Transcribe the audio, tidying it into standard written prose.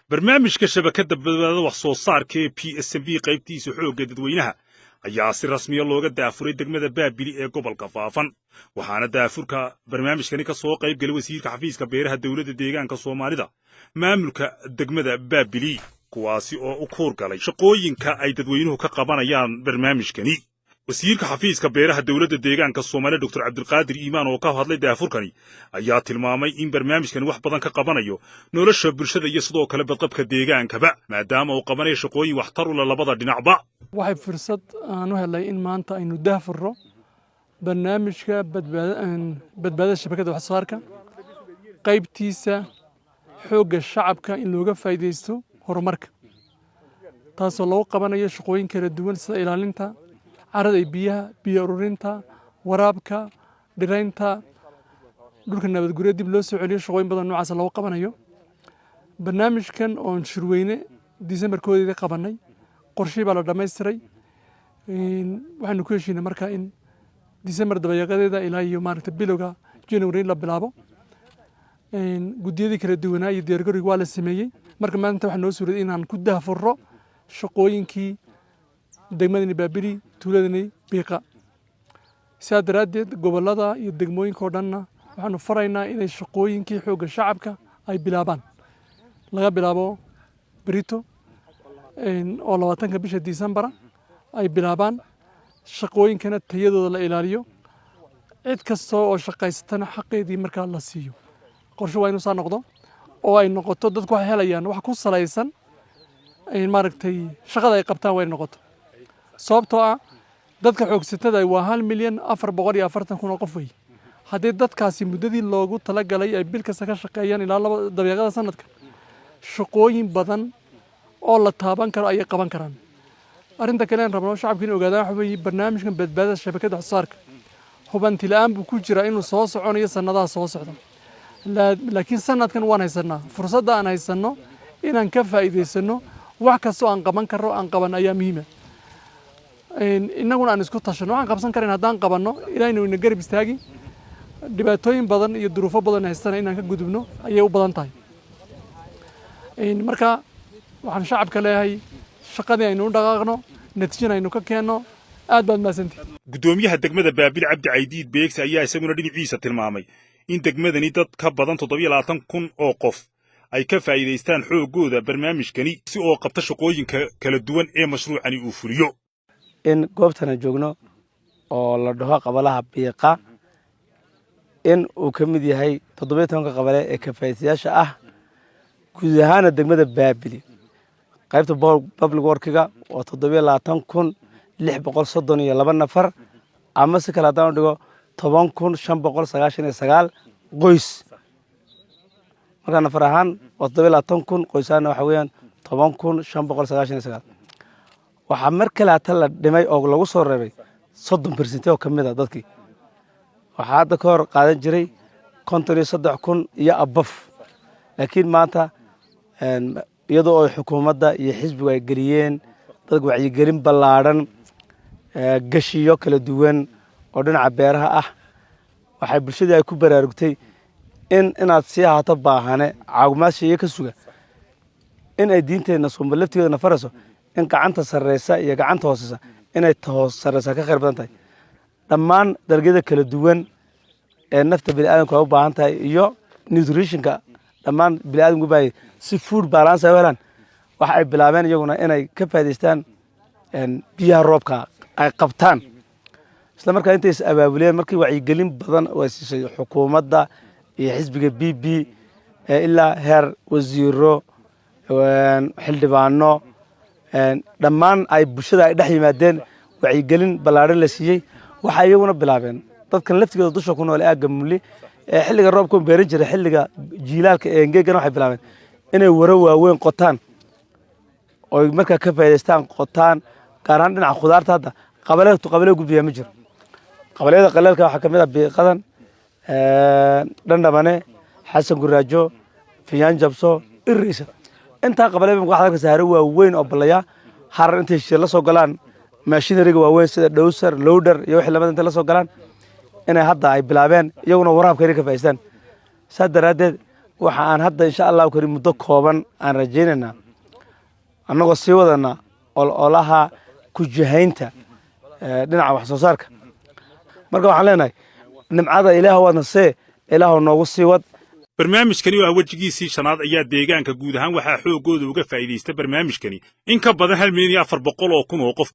Barnaamijka shabakadda badbaadada wax soo saarka ee PSMB qaybtiisa xoogga dadweynaha ayaa si rasmiya looga daafuray degmada Baabili ee gobolka Faafan, waxaana daafurka barnaamijkani ka soo qayb galay wasiirka xafiiska beeraha Dowladda Deegaanka Soomaalida, maamulka degmada Baabili, kuwaasi oo u kuur galay shaqooyinka ay dadweynuhu ka qabanayaan barnaamijkani. Wasiirka xafiiska beeraha Dowladda Deegaanka Soomaaliya, Doctor Cabdilqaadir Iimaan, oo ka hadlay daafurkani ayaa tilmaamay in barnaamijkani wax badan ka qabanayo nolosha bulshada iyo sidoo kale badqabka deegaankaba, maadaama uu qabanayo shaqooyin waxtar u leh labada dhinacba. Waxay fursad aan u helay in maanta aynu daahfurro barnaamijka badbaadada shabakadda wax soo saarka, qaybtiisa xoogga shacabka, in looga faa'iidaysto horumarka, taasoo lagu qabanayo shaqooyin kala duwan sida ilaalinta carrada iyo biyaha, biyo ururinta, waraabka, dhiraynta, dhulka nabadguryo dib loo soo celiyo, shaqooyin badan noocaas lagu qabanayo. Barnaamijkan oon shirweyne Disembar 1deedii qabannay, qorshihii baa la dhammaystiray. Waxaynu ku heshiinay marka in Disembar dabayaaqadeeda ilaa iyo maaragta bilowga January in la bilaabo. Guddiyadii kala duwanaa iyo diyaargarowgii waa la sameeyey. Marka maanta waxaa noo suurayay inaan ku daahfurro shaqooyinkii degmadani Baabili, tuuladani Biiqa. Sidaa daraaddeed gobollada iyo degmooyinka oo dhanna waxaanu faraynaa inay shaqooyinkii xoogga shacabka ay bilaabaan laga bilaabo berito oo 20ka bisha Disembar ay bilaabaan shaqooyinkana, tayadooda la ilaaliyo, cid kasta oo shaqaysatana xaqeedii markaa la siiyo. Qorshe waa inuu saa noqdo oo ay noqoto dadku waxay helayaan wax ku salaysan maaragtay shaqada ay qabtaan waa inay noqoto, sababtoo ah dadka xoogsatada waa 1,440,000 oo qof wey. Haddii dadkaasi muddadii loogu talagalay ay bil kasta ka shaqeeyaan ilaa laba dabeeqada sanadka, shaqooyin badan oo la taaban karo ayay qaban karaan. Arrinta kale aan rabno shacabka in ogaadaan waxa weeye barnaamijkan badbaadada shabakadda wax soo saarka hubanti la'aan buu ku jiraa inuu soo soconayo sanadaha soo socda, laakiin sanadkan waan haysanaa. Fursadda aan haysanno inaan ka faa'iidaysano, wax kastoo aan qaban karro aan qaban ayaa muhiima. Innaguna aan isku tashano, waxaan qabsan karayn haddaan qabanno, Ilaahayna ina garab istaagi. Dhibaatooyin badan iyo duruufo badan haystana inaan ka gudubno ayay u badan tahay. Marka waxaan shacabka leeyahay shaqadii aynu u dhaqaaqno, natiijana aynu ka keenno. Aad baad mahadsantihi. Guddoomiyaha degmada Baabil, Cabdi Caydiid Beegsi, ayaa isaguna dhinaciisa tilmaamay in degmadani dad ka badan 27,000 oo qof ay ka faa'iidaystaan xooggooda barnaamijkani si oo qabta shaqooyinka kala duwan ee mashruucani uu fuliyo. In goobtan aan joogno oo la dhaho qabalaha Biiqa in uu ka mid yahay 17ka qabale ee ka faa'iidaystayaasha ah guud ahaana degmada Baabili, qaybta public workiga waa 27,632 nafar, ama si kale haddaan u dhigo, 10,599 qoys. Markaa nafar ahaan waa 27,000, qoysaana waxa weeyaan 10,599. Waxaa mar kale hata la dhimay oo lagu soo reebay 30% oo ka mid a dadkii. Waxaa hadda ka hor qaadan jiray 53,000 iyo above, laakiin maanta iyadoo ay xukuumadda iyo xisbigu ay geliyeen dad wacyigelin ballaadhan, gashiyo kala duwan oo dhinaca beeraha ah, waxay bulshadii ay ku baraarugtay in inaad sii ahaato baahane caawimaad ka suga, in ay diinteenna suunba laftigeedana farayso in gacanta sarreysa iyo gacanta hooseysa inay hoos sarreysa ka khayr badan tahay. Dhammaan dalagyada kala duwan ee nafta biniaadamku ay u baahan tahay iyo nutritionka dhammaan biniaadamku u baahan si food balance ay u helaan, waxa ay bilaabeen iyaguna inay ka faa'iidaystaan biyaha roobka ay qabtaan. Isla markaa intay is abaabuleen, markii wacyigelin badan oo ay siisay xukuumadda iyo xisbiga PP ilaa heer wasiiro, xildhibaano, dhammaan ay bulshada ay dhex yimaadeen, wacyigelin ballaadhan la siiyey, waxay iyaguna bilaabeen dadkan laftigooda dusha ku nool ee aagga Mulli ee xilliga roobka beeran jiray, xilliga jiilaalka ee engegana waxay bilaabeen inay waro waaweyn qotaan oy markaa ka faa'iidaystaan, qotaan, gaar ahaan dhinaca khudaarta. Hadda qabaleetu qabale gudbiyaa ma jiro. Qabaleeda qaleelka waxaa ka mid ah Biiqadan, Dhandhamane, Xasan Guraajo, Fiyaan Jabso, Ireysa. Intaa qabale waxaad arkaysaa haro waaweyn oo ballaya harar intay shir la soo galaan, machineryga waaweyn sida dozer, loader iyo wixii lamid intay la soo galaan, inay hadda ay bilaabeen iyaguna waraabka inay ka faa'iidaystaan. Saas daraaddeed Waxa aan hadda, insha Allahu karim, muddo kooban aan rajaynaynaa, annagoo sii wadana ololaha ku jihaynta dhinaca wax soo saarka. Marka waxaan leenahay, nimcada Ilaah waadna see, Ilaah noogu sii wad. Barnaamijkani oo ah wejigiisii shanaad ayaa deegaanka guud ahaan waxaa xooggooda uga faa'iidaysta barnaamijkani in ka badan 1,400,000 oo qof.